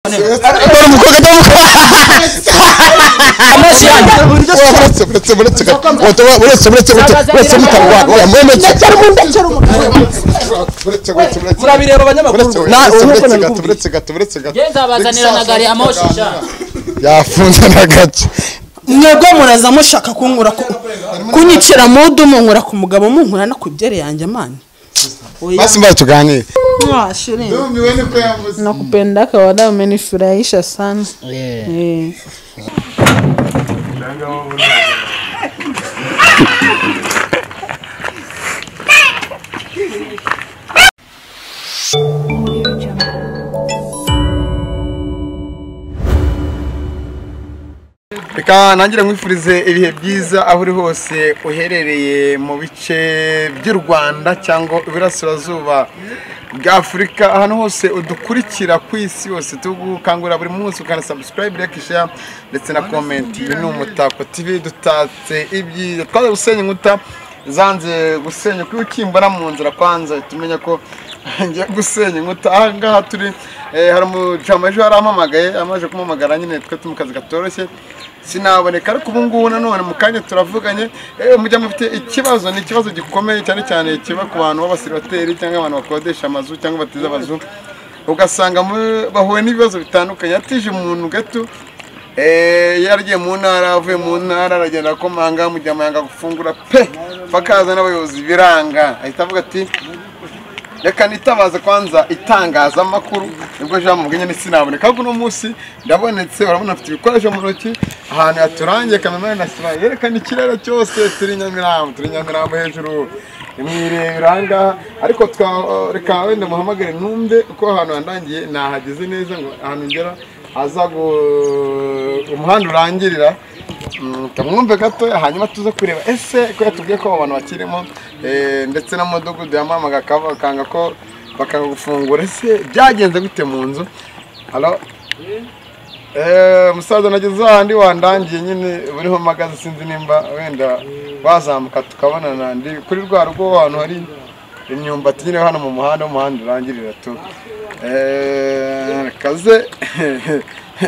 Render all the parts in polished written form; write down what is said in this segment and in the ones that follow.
Dore umukobwa Amazi yanjye. Uretse uretse uretse uretse uretse uretse uretse mutarwana oya mwemetse uretse uretse uretse Murabireba abanyamakuru. uretse Na uretse uko uretse gato nabikubwiye. Uretse gato, uretse gato. Ngenza bazanira na gari ya moshi sha. Yafunze na gace. Mwebwe muraza mushaka kunkura kunyicira mudu, munkura ku mugabo, munkura no ku byere yanjye mani. Basi mbaye tuganire. Mwa shiri. Ndumiwe niko yavuze. Nakupendaka wada, umenifurahisha sana. Eh. Reka nangire nkwifurize ibihe byiza aho uri hose uherereye mu bice by'u Rwanda cyangwa iburasirazuba bwa Afurika, ahantu hose udukurikira ku isi yose. Tugukangurira buri munsi ukana subscribe, like, share ndetse na comment. Ibi ni Umutako TV, dutatse ibyiza. Twaje gusenya inkuta zanze gusenya kuko ukimbona mu nzira kwanza tumenye ko ngiye gusenya inkuta. Aha ngaha turi hari umujama ejo yarampamagaye, amaze kumpamagara nyine twe turi mu kazi katoroshye sinaboneka, ariko ubu ngubu nanone mu kanya turavuganye. Mujya mufite ikibazo, ni ikibazo gikomeye cyane cyane kiba ku bantu b'abasiribateri cyangwa abantu bakodesha amazu cyangwa batiza amazu, ugasanga bahuye n'ibibazo bitandukanye. Yatije umuntu gato, yaragiye mu ntara, avuye mu ntara aragenda akomanga, mujya yanga gufungura pe, bakaza n'abayobozi biranga, ahita avuga ati reka nitabaze kwanza itangazamakuru. Nibwo Jean mubwiye nyine sinaboneka, ariko uno munsi ndabonetse. Urabona afite ibikoresho mu ntoki, ahantu yaturangiye kamera na sima yerekana ikirere cyose. Turi Nyamirambo, turi Nyamirambo hejuru mwirebera aha ngaha, ariko reka wenda muhamagare numve uko ahantu handangiye nahageze neza, ngo ahantu ngera aza umuhanda urangirira. Tumwumve gato hanyuma tuze kureba ese ko yatubwiye ko abo bantu bakirimo, ndetse n'umudugudu yampamagaye akanga ko bakanga gufungura, ese byagenze gute mu nzu? Halo, musaza, nageze ahandi wandangiye nyine buriho mpagaze, sinzi nimba wenda wazamuka tukabonana. Ndi kuri rwa rugo ahantu hari imyumbati nyine hano mu muhanda, umuhanda urangirira tu. Kaze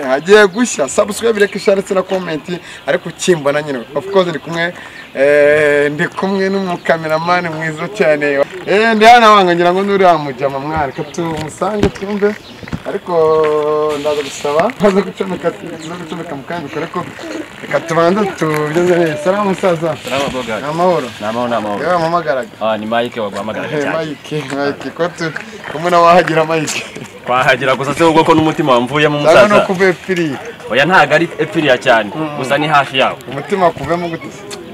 hagiye gushya. Subscribe, like, share ndetse na comment. Ariko ukimbona nyine, of course ndi kumwe, ndi kumwe n'umukameramani mwiza cyane. Ndi hano wanga ngira ngo nuriya mujama mwari ka tumusange twumve, ariko ndaza gusaba ndaza gucomeka, tuza gucomeka mu kanya, ariko reka tubanze tugeze neza. Salamu musaza. Salama boga. Amahoro. Namahoro, namahoro. Yewe mpamagaraga. Ah, ni Mike waguhamagaraga cyane. Mike, Mike, ko tu kumwe wahagira Mike. Twahagera gusa se ubwo ko n'umutima wamvuyemo Cyangwa no musaza. kuva epfiriye. Oya ntago ari epfiriya cyane. Gusa ni hafi yawo. Umutima kuvemo gute?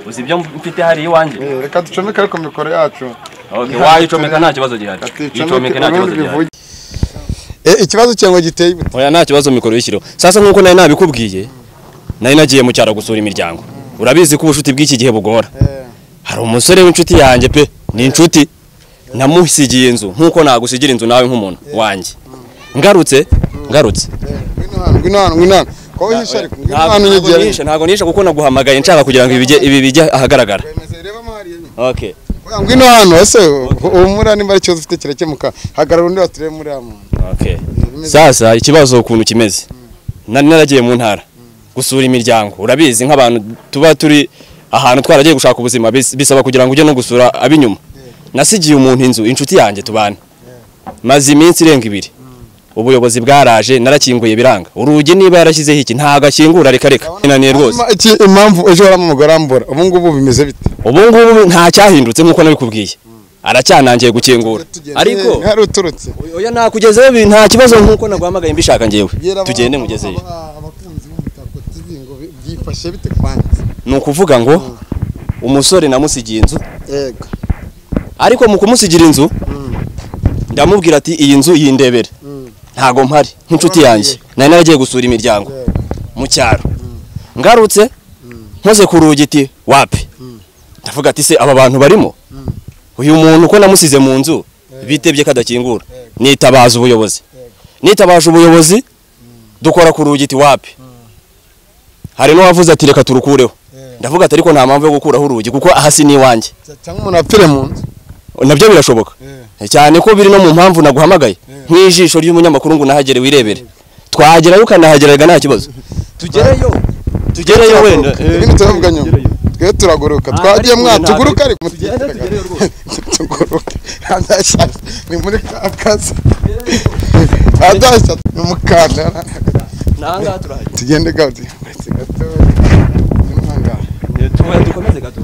Uzi ibyo mfite hari iwanjye. Reka ducomeke ariko mikoro yacu. Okay, wayicomeka nta kibazo gihari. Yicomeke nta kibazo gihari. Ikibazo cyango giteye gute? Oya nta kibazo, mikoro yishyiriho. Sasa nkuko nari nabikubwiye, nari nagiye mu cyaro gusura imiryango. Urabizi ko ubushuti bw'iki gihe bugora. Hari umusore w'inshuti yanjye pe, ni inshuti. Namusigiye inzu nkuko nagusigira inzu nawe nk'umuntu wanjye. Ngarutse, ngarutse. Ngwino hano, ngwino hano, ngwino hano. Ko wihishe ariko ngwino hano Ntabwo unyegere. nishe, ntabwo nishe kuko naguhamagaye nshaka kugira ngo ibi bijye ahagaragara. Reba mo hariya nyine. Okay. Oya, ngwino hano ese umura nimba ari ikibazo ufite kirakemuka. Hagarara undi waturebe muri ya muntu. Okay. Sasa ikibazo ukuntu kimeze. Nari naragiye mu ntara gusura imiryango. Urabizi nk'abantu tuba turi ahantu twaragiye gushaka ubuzima, bisaba kugira ngo ujye no gusura abinyuma. Nasigiye umuntu inzu, inshuti yanjye tubana. Maze iminsi irenga ibiri. Ubuyobozi bwaraje narakinguye biranga. Urugi niba yarashyizeho iki ntago akingura, reka reka. Inaniye rwose. Hanyuma iki impamvu ejo waramumugara arambura, ubu ngubu bimeze bite? Ubu ngubu nta cyahindutse nkuko nabikubwiye. Aracyanangiye gukingura. Ariko hari uturutse. Oya nakugezeyo nta kibazo nkuko naguhamagaye mbishaka ngewe. Tugende mugezeyo. Abakunzi b'Umutako TV ngo byifashe bite kwanza? Ni ukuvuga ngo umusore namusigiye inzu, Yego. ariko mu kumusigira inzu ndamubwira ati iyi nzu yindebere, ntago mpari nk'inshuti yanjye, nari naragiye gusura imiryango mu cyaro. Ngarutse nkoze ku rugi iti wapi, ndavuga ati se aba bantu barimo, uyu muntu ko namusize mu nzu bitebye kadakingura. Nitabaza ubuyobozi, nitabaje ubuyobozi dukora ku rugi iti wapi. Hari n'uwavuze ati reka turukureho, ndavuga ati ariko nta mpamvu yo gukuraho urugi kuko aha si n'iwanjye. Cyangwa umuntu apfire mu nzu. Nabyo birashoboka cyane ko biri no mu mpamvu naguhamagaye nk'ijisho ry'umunyamakuru ngo unahagere wirebere. Twagerayo ukanahageraga nta kibazo. Tugereyo wenda. Ibindi turavuga nyuma. Twe turaguruka. Twagiye mwatuguruka ariko tuguruka. Andasha ni muri kaza. Andasha ni mukanda. Nanga turahagera. Tugende gato. Gato. Dukomeze gato.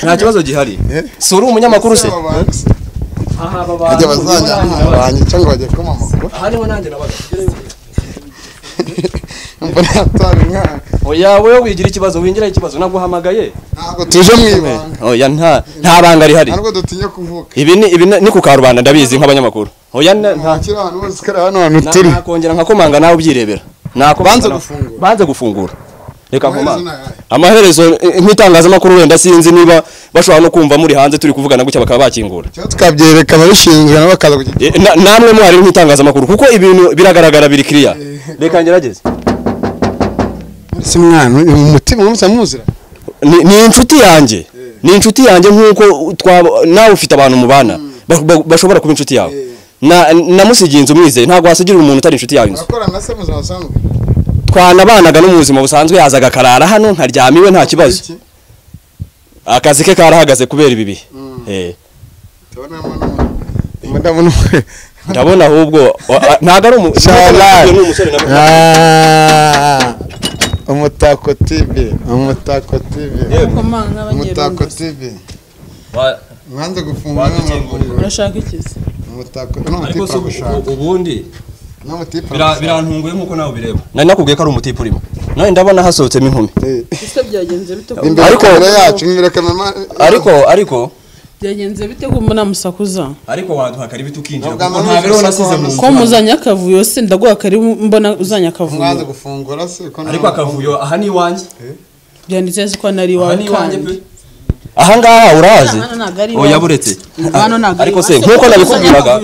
Nta kibazo gihari. Si uri umunyamakuru se? Aha baba. Bazajya cyangwa bajya kuma amakuru. Hariho nanjye nabaga. Mbona atari mwana. Oya wewe wigira ikibazo, wingira ikibazo naguhamagaye. Ntabwo tuje mu ibanga. Oya nta banga rihari. Ntabwo dutinya kuvuka. Ibi ni ku karubanda ndabizi nk'abanyamakuru. Oya nta kiri ahantu hose kari hano hantu turi. Nakongera nkakomanga nawe ubyirebera. Banze gufungura. Banze gufungura. Reka nkoma. Amaherezo nk'itangazamakuru wenda sinzi niba bashobora no kumva muri hanze turi kuvugana gutya bakaba bakingura. Cyo tukabyereka ababishinzwe nabo bakaza kugira. Namwe mwari nk'itangazamakuru kuko ibintu biragaragara biri clear. Reka ngerageze. Si mwana umutima umusa muzira. Ni inshuti yanjye. Ni inshuti yanjye nkuko nawe ufite abantu mubana bashobora kuba inshuti yawe. Namusigiye inzu mwizeye ntabwo wasigira umuntu utari inshuti yawe inzu. Akorana se muzima busanzwe. Twanabanaga no mu buzima busanzwe yazaga akarara hano nkaryama iwe nta kibazo. Akazi ke karahagaze kubera ibi bihe. Ndabona ahubwo ntago ari umusore na Umutako TV, Umutako TV. Umutako TV. Mwanze gufungura. Urashaka iki se? Umutako n'umutipe gushaka. Ubundi birantunguye nkuko nawe bireba. Nari nakubwiye ko ari umutipe urimo. Nawe ndabona hasohotsemo inkumi. Ese byagenze bite? Ariko yacu imbere kamera ariko byagenze bite ko mbona musakuza? Ariko waduha karibu tukinjira kuko nta bero nasize mu. Ko muzanya akavuyo se ndaguha karibu mbona uzanya akavuyo. Mwanze gufungura se ko ariko akavuyo aha ni iwanjye. Byanditse se ko nari iwawe kandi. Aha ngaha urazi? Oya buretse. Ariko se nkuko nabikubwiraga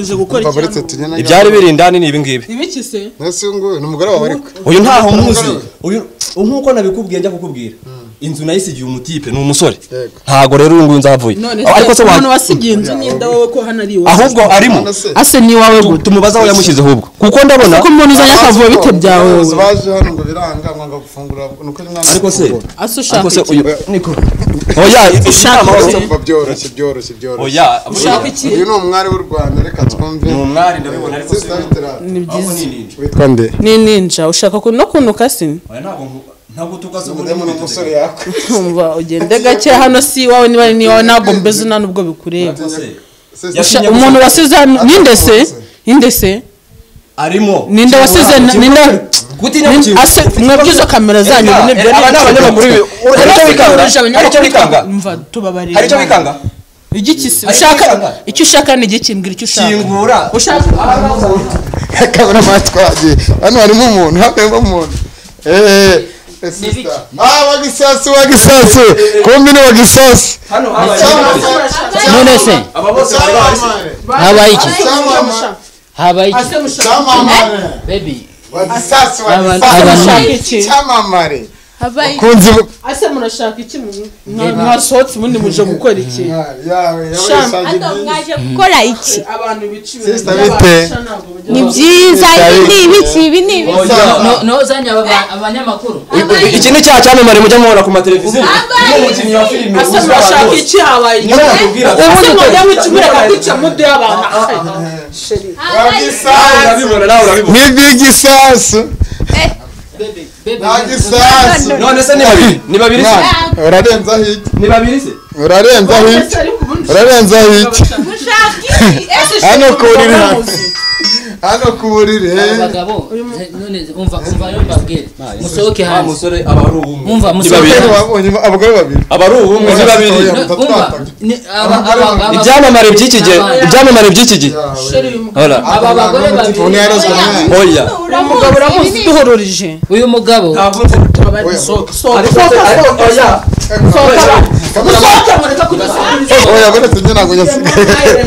ibyari biri indani ni ibi ngibi. Ibiki se? Nese ngo ni umugore wawe ariko. Uyu ntaho muzi. Uyu nkuko nabikubwiye njya kukubwira. Inzu nayisigiye umutipe ni umusore. Ntago rero uyu nguyu nzavuye. Ariko se umuntu wasigiye inzu ninda wowe ko hano ari iwawe. Ahubwo arimo. Ase ni iwawe gute? Tumubaza aho yamushyize ahubwo. Kuko ndabona ko umuntu uzanya akavuyo bite byawe wowe. Baje hano ngo biranga mwanga gufungura nuko mwana. Ariko se ase ushaka iki? Niko. Oya ushaka byoroshye. Oya ushaka iki? Uyu ni umwari w'u Rwanda reka twumve. Ni umwari ndabibona ariko se ni byiza. Witwa nde? Ni ninja ushaka ko no kunuka se? Oya ntabwo tukaze muri umusore yako. Umva ugende gake hano si iwawe niba ni iwawe ntabwo mbeze nta nubwo bikureba. Umuntu wasize hano ninde se? Ninde se? Arimo. Ninde wasize ninde? Ase mwabwizo kamera zanyu nibyo aba n'abanyamakuru haricyo bikanga. Umva tubabarira. Haricyo bikanga. Igiki se? Ushaka icyo ushaka ni igiki mbwira icyo ushaka. Kingura. Ushaka kamera matwaje. Hano harimo umuntu, harimo umuntu. Sister. Wagisasu. Kumbi ni wagisasu. Hano habaye. None se. Aba bose bari habaye iki? Habaye iki? Baby. Wagisasu. Cyamamare. Habaye. Ase murashaka iki mwasohotse ubundi muje gukora iki? Yawe mwaje gukora iki? Abantu biciwe. Sister bite? Ni byiza ibi ni ibiki. No zanya abanyamakuru. Iki ni cya cyamamare mujya mubona ku mateleviziyo. Umukinnyi wa filime. Ase murashaka iki habaye iki? Ubundi mujya mwicumira kwica mudu y'abantu. Urabibona nawe urabibona. Ni big sasu. Nagisasu. None se ni babiri? Ni babiri se? Urarenza hiki. Ni babiri se? Urarenza hiki. Urarenza hiki. Hano kuriri. Hano kuburiri. Abagabo none umva mbabwire. Musohoke hanze. Musore aba ari ubumwe. Umva musohoke. Abagore babiri. Aba ari ubumwe ni babiri. Ibyamamare by'iki gihe, ibyamamare by'iki gihe. Hola. Aba bagore babiri. Oya. Umugabo uramuzi duhororije. Uyu mugabo Oya buretse njye ntabwo nyasigaye.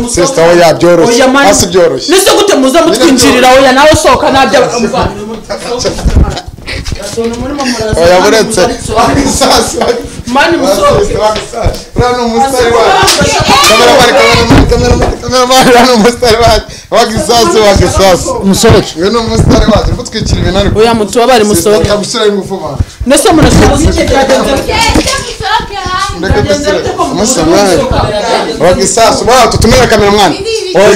Sister oya byoroshye. Hasi byoroshye. Nise gute muza mutwinjirira oya nawe sohoka nabyo. Oya buretse. Mani musohoke. Uriya ni umusitari wacu. Kameramani, uriya ni umusitari wacu. Wagisasu, wagisasu. Musohoke. Uyu ni umusitari wacu. Uri kutwikira ibintu ariko. Oya mutubabare musohoke. Ndagushyiraho ingufu bana. Ndetse murashaka Ndeka dusire. Umusa mwana. Wagisasu, wa tutumire kameramani. Oya,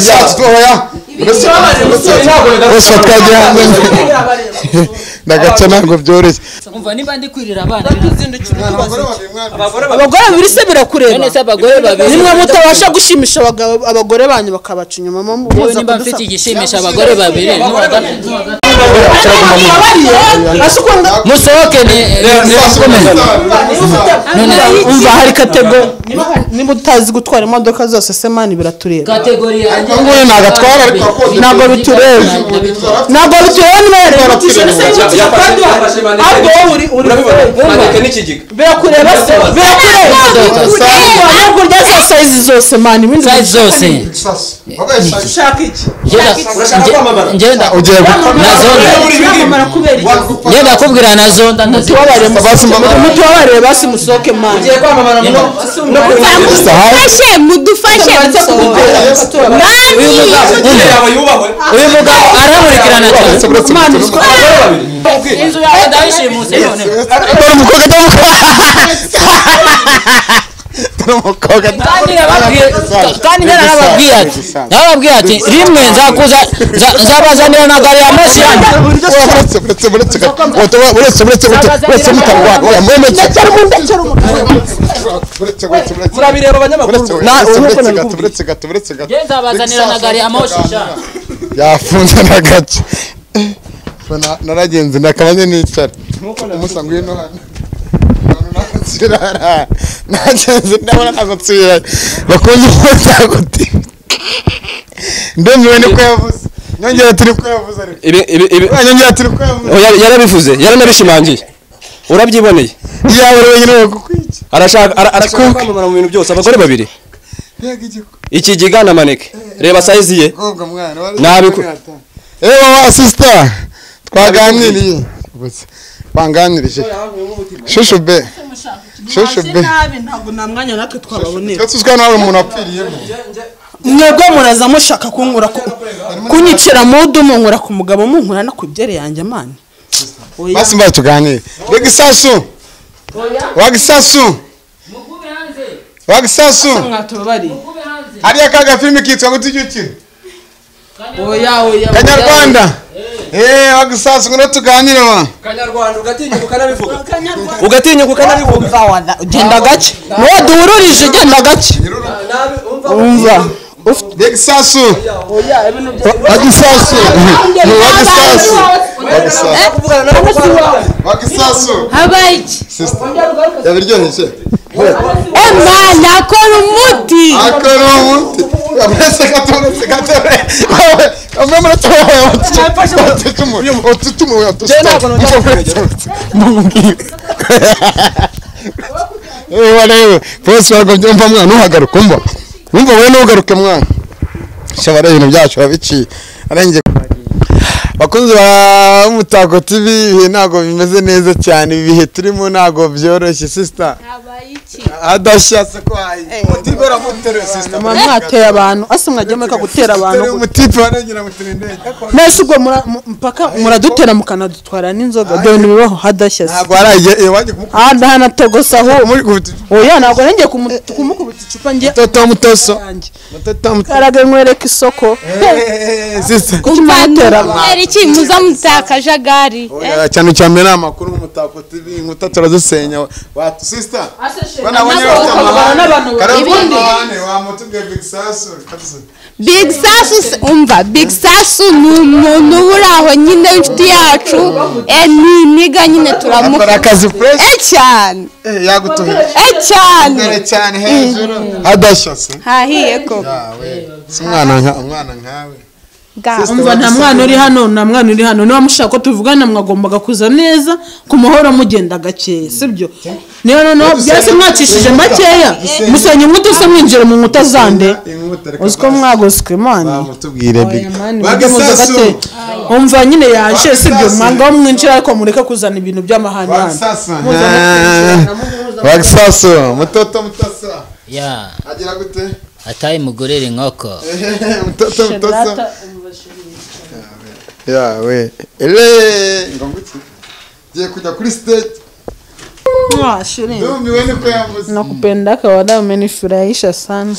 oya. Uretse twagiye hanze. Ndagaca ntabwo byoroshye. Umva niba ndi kwirira abana. Abagore babiri se birakureba. None se abagore babiri. Nimwe mutabasha gushimisha abagore banyu bakabaca inyuma muza nimba mfite igishimisha abagore babiri. Musohoke ni none umva hari katego niba utazi gutwara imodoka zose se mani biratureba. Kategori yanjye nguyu nagatwara ariko ntabwo bitureba. Ntabwo bitureba niba yarihutije ahubwo wowe uri birakureba se birakureba. Kurya za size zose mani ibindi size zose. Ushaka iki? Ngenda ugiye ngenda kubwira na zonda mutubabare mutubabare basi musohoke mani. Ugiye kwamamara muno. Mudufashe mudufashe. Uyu mugabo aramurikirana cyane. Inzu yawe ndayishimuse none. Dore umukobwa umukobwa. Kandi narababwiye ati narababwiye ati rimwe nzakuza nzabazanira na gari ya moshi yanyu. Uretse mutarwana. Oya mwemetse. Murabireba abanyamakuru. Uretse gato uretse gato. Nzabazanira na gari ya moshi. Yafunze na gace. Naragenze ndakabanye nicara. Umusa ngwino hano. Nagenze ndabona ntabwo nsubirayo. Bakunze Umutako TV. Ndumiwe niko yavuze. Nyongera turi ko yavuze ariko. Nyongera turi ko yavuze. Yarabivuze, yaranabishimangiye. Urabyiboneye. Yaba wenyine bakukwica. Arashaka arashaka kwamamara mu bintu byose abagore babiri. Ikigega na maneke. Reba size ye. Kobwa mwana. Nabiku. Ewa sister. Twaganiriye. Banganirije. Shushu be. Shushu be. Ntabwo nta mwanya natwe twababonera. Twese nawe umuntu apfiriyemo. Mwebwe muraza mushaka kunkura kunyicira mudu munkura ku mugabo munkura no ku byere yanjye mani. Basi mbaye tuganire. Wagisasu. Wagisasu. Wagisasu. Hariya kaga filime kitwa ngo tujye. Oya oya. Kanyarwanda. Wagisasu ngo tuganire wa. Kanyarwanda ugatinyuka ukanabivuga. Ugatinyuka ukanabivuga. Genda gake. Nuwo duhururije genda gake. Umva. Wagisasu. Wagisasu. Wagisasu. Wagisasu. Habaye iki? Sister. Yabiryoheje. Emana akora umuti. Akora umuti. Uretse gato uretse gato. Amwe mura mwana ntuhagaruke umva. Umva wowe ntugaruke mwana. Shabara ibintu byacu babiciye. Arenge bakunzi ba Umutako TV ibihe ntago bimeze neza cyane ibihe turimo ntago byoroshye sister. Adashya se ko ayi. Umutipe aramuteruye sister. Mwateye abantu ase mwajya mureka gutera abantu. Umutipe arengera mutirinde. Nese ubwo mpaka muradutera mukanadutwara n'inzoga dore bibaho hadashya se. Ntago araye waje kumukubita. Ah ndahanatogosa aho. Oya ntago nenge kumukubita icupa nge. Toto mutoso. Toto mutoso. Karage nkwereka isoko. Sister. Kumutera. Iki muza mutakajagari. Cyane cyane n'amakuru mu Mutako TV inkuta turazisenya. Watu sister. Big Sasu umva Big Sasu ni umuntu uri aho nyine inshuti yacu ni niga nyine turamukora akazi fresh cyane yagutuye cyane cyane hejuru adashya se hahiye ko umwana nkawe Umva nta mwana uri hano nta mwana uri hano niba mushaka ko tuvugana mwagombaga kuza neza ku mahoro mugenda gakeya sibyo niyo noneho byase mwacishije makeya musenya inkuta se mwinjira mu nkuta zande uziko mwagoswe mani umva nyine yaje sibyo mwanga mwinjira ariko mureke kuzana ibintu by'amahane hano. Bagisaso mutoto mutasa. Ya. Agira gute? Ataye mugorere inkoko. Mutoto mutasa. Ya we. Ele ngo nguki. Giye kujya kuri stage. Nakupenda kawaida, umenifurahisha sana.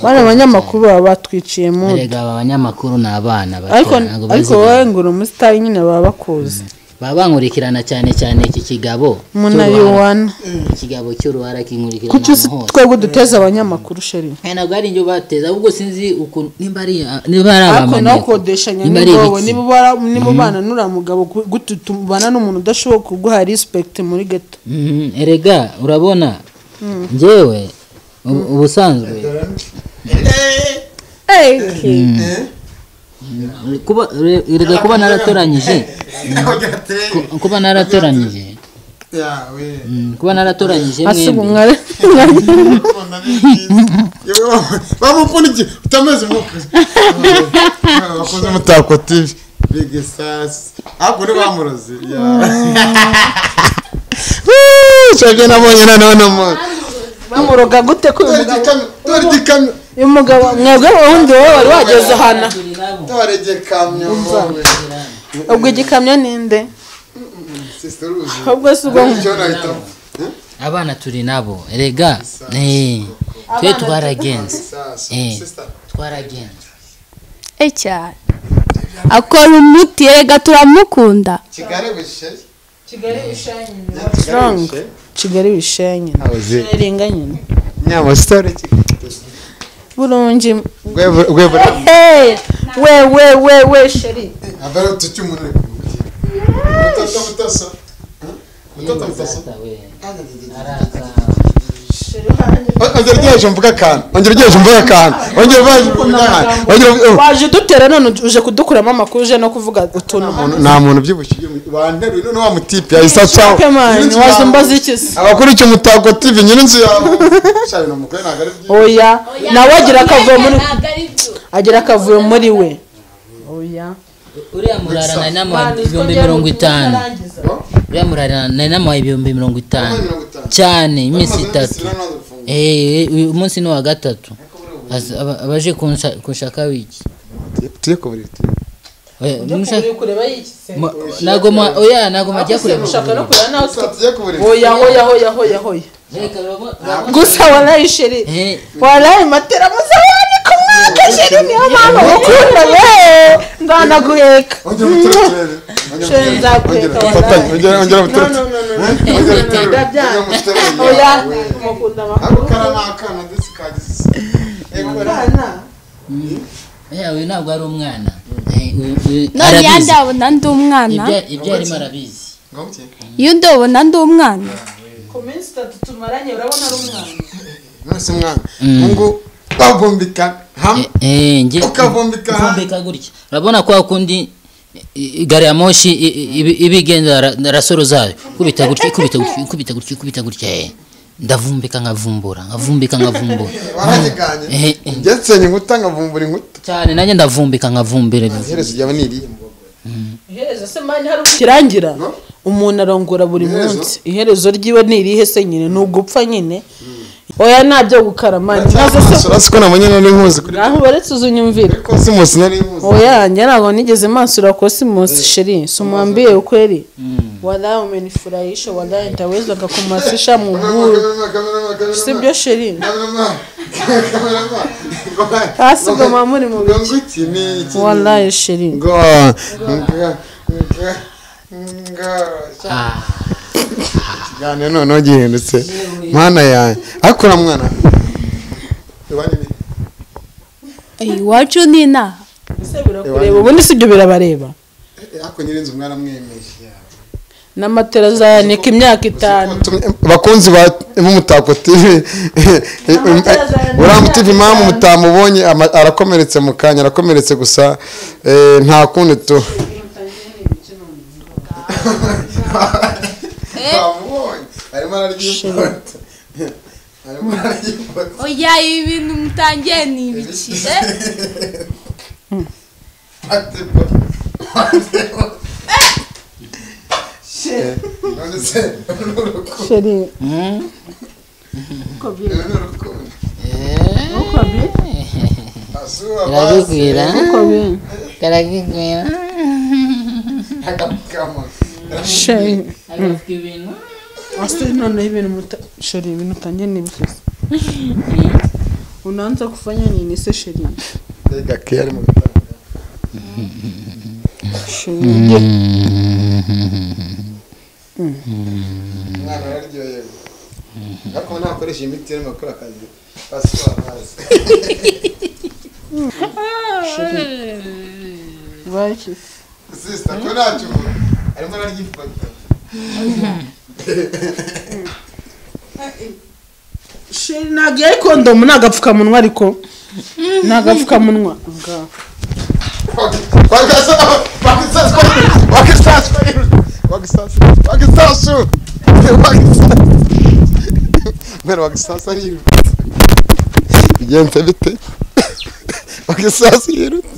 Bana abanyamakuru baba batwiciye mu. Erega abanyamakuru ni abana bato. Ariko wowe ngo uri umusitari nyine baba bakuzi. Baba bankurikirana cyane cyane iki kigabo. Munayiwana. Ikigabo cy'uruhara kinkurikirana hose. Kuki twebwe duteza abanyamakuru sheri? Ntabwo ari njye bateza, ahubwo sinzi ukuntu nimba ari abamaneko. Ariko nakodeshanya nibo niba ubana n'uriya mugabo gutubana n'umuntu udashoboye kuguha respect muri ghetto. Erega urabona njyewe ubusanzwe kuba naratoranyije kuba naratoranyije mwembi bamupfuniki utameze umwuka bakoze Umutako TV Big Sasu ahubwo ni bamurozi cyabyo nabonye nanone bamuroga gute ko uyu mugabo mwebwe wundi wowe wari wageze hana dore igikamyo ubwo igikamyo ninde ahubwo si ubwo abana turi nabo erega twe twaragenze twaragenze cyane akora umuti erega turamukunda. Kigali wishe strong Kigali wishenye ringa nyine nyama story burungi we we sheri abara tucyumuntu mutoto mutasa mutoto mutasa ongera mvuga akantu ongera waje dutera none uje kudukuramo amakuru uje no kuvuga utuntu nta muntu ubyibushye banteruye none wa mutipe yahise acaho waje mbaza iki se abakuru icyo Umutako TV nyine inzu yawe cyane umukwe ntabwo ari byiza oya nawe agira akavuyo muri agira akavuyo muri we oya uriya murara nari namuhaye 50,000 uriya murara nari namuhaye 50,000 cyane iminsi itatu uyu munsi ni wa gatatu abaje kunshaka wiki tuye kubiri nago oya nago majya kureba oya oya oya oya oya gusa wallahi sheri wallahi matera muzawani kumwaka sheri niyo mama ukunda we ndana guheka sheri nzaguheka ongera muturutse oya mukunda makuru akana ndetse kagize uyu ntabwo ari umwana none yandabona ndi umwana ibyo arimo arabizi iyo ndabona ndi umwana ku minsi itatu tumaranye urabona ari umwana nose mwana ngo bavumbika hamwe ukavumbika gutya urabona kwa kundi gari ya moshi ibigenda rasoro zayo kubita gutya kubita gutya kubita gutya kubita gutya ndavumbika nkavumbura nkavumbika nkavumbura waragiganye ngetse inkuta nkavumbura inkuta cyane nanjye ndavumbika nkavumbira iherezo ryaba ni irihe iherezo se mani hari kirangira umuntu arongora buri munsi iherezo ryiwe ni irihe se nyine ni ugupfa nyine oya ntabyo gukara mani nazo se ko nabonye nari nkuzi kuri aho baretse uzunyumvira Cosmos nari nkuzi oya njye ntabwo nigeze mansura Cosmos sheri sumwambie ukweli wallahi umenifurahisha wallahi nitaweza kukumasisha muguru sibyo sheri hasi ngo mamuri mu biki wallahi sheri ngo ikiganiro noneho gihindutse mwana yanjye ariko na mwana iwacu ni inaha birakureba ubundi si ibyo birabareba ariko nyirinzu mwaramwemeye n'amatera azayanika imyaka 5 bakunzi ba Umutako TV uriya TV mpamvu mutamubonye arakomeretse mu kanya arakomeretse gusa nta kundi tu oya ibi bintu mutangiye ni ibiki Chérie. Karagwira. Karagwira. Chérie. Ase none ibintu chérie ibintu utangiye nibifise. Unaanza kufanya nini se chérie? Rega kera mu bitanga. Chérie. Mwana araryohewe. Ariko nakoresha imiti arimo akora akazi. Paswa hasi. Baki. Sister ko ntacyo arimo araryifata. Chérie ntabwo yari kondomu ni agapfukamunwa ariko ni agapfukamunwa. Wagisasu arirutse. Bigenze bite? Wagisasu yirutse.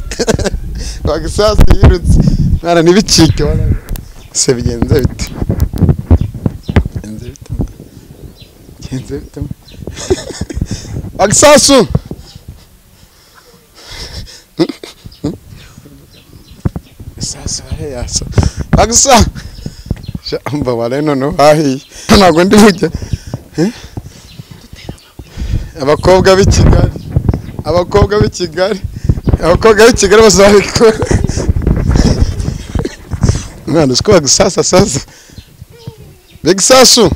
Wagisasu yirutse. Mwana ntibicike wana. Se bigenze bite? Bigenze bite? Bigenze bite? Wagisasu. Isasu yasa. Wagisasu. Mba wale noneho hahiye. Ntabwo ndi bujye. Abakobwa b'i Kigali. Abakobwa b'i Kigali. Abakobwa b'i Kigali bazabikora. Mwana usiko wagisasa sasa. Big sasu.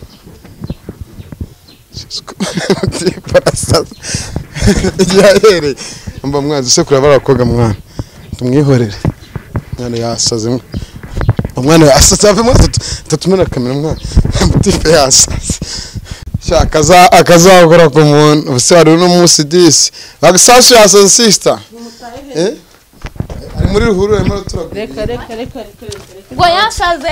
Yahereye. Mba mwanzi se kuraba abakobwa mwana. Tumwihorere. Mwana yasaze. Umwana yasaze avemo tatumena kamera mwana. Mutipe yasaze. Shaka akazakora ku muntu ubuse wari uno munsi disi. Wagisasu yasaze sister. Eh? Ari muri ruhuru arimo araturagura. Reka reka reka reka. Ngo yasaze?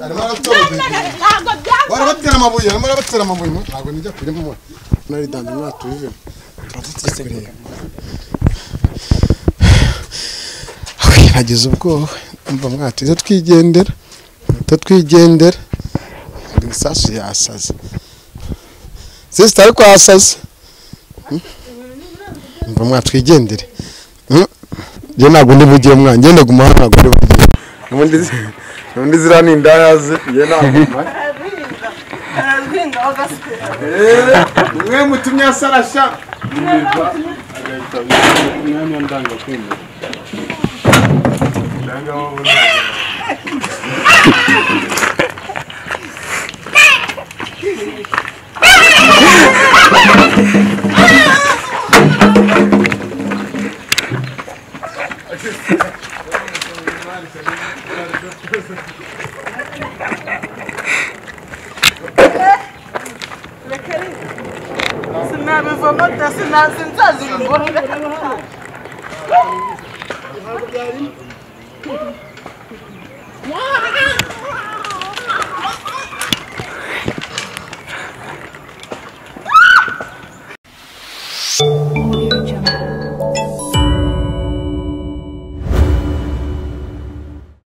Arimo araturagura. Ntabwo byasaze. Barabatera amabuye, arimo arabatera amabuye. Ntabwo nijya kurimo. Nari dande mwatubive. Turatutse kureba. Nagize ubwoba umva mwatize twigendera. Twigendera. Gisasu yasaze. Sister ariko yasaze. Umva mwatwigendere. Je ntabwo ndi bugiye mwana ngende guma hano ntabwo ndi bugiye. Ubundi zira ni indayaze je ntabwo. Mwe mutumye asarasha. Umwanya ndanga kwemera. Ndanga wabona. Sinabivamo.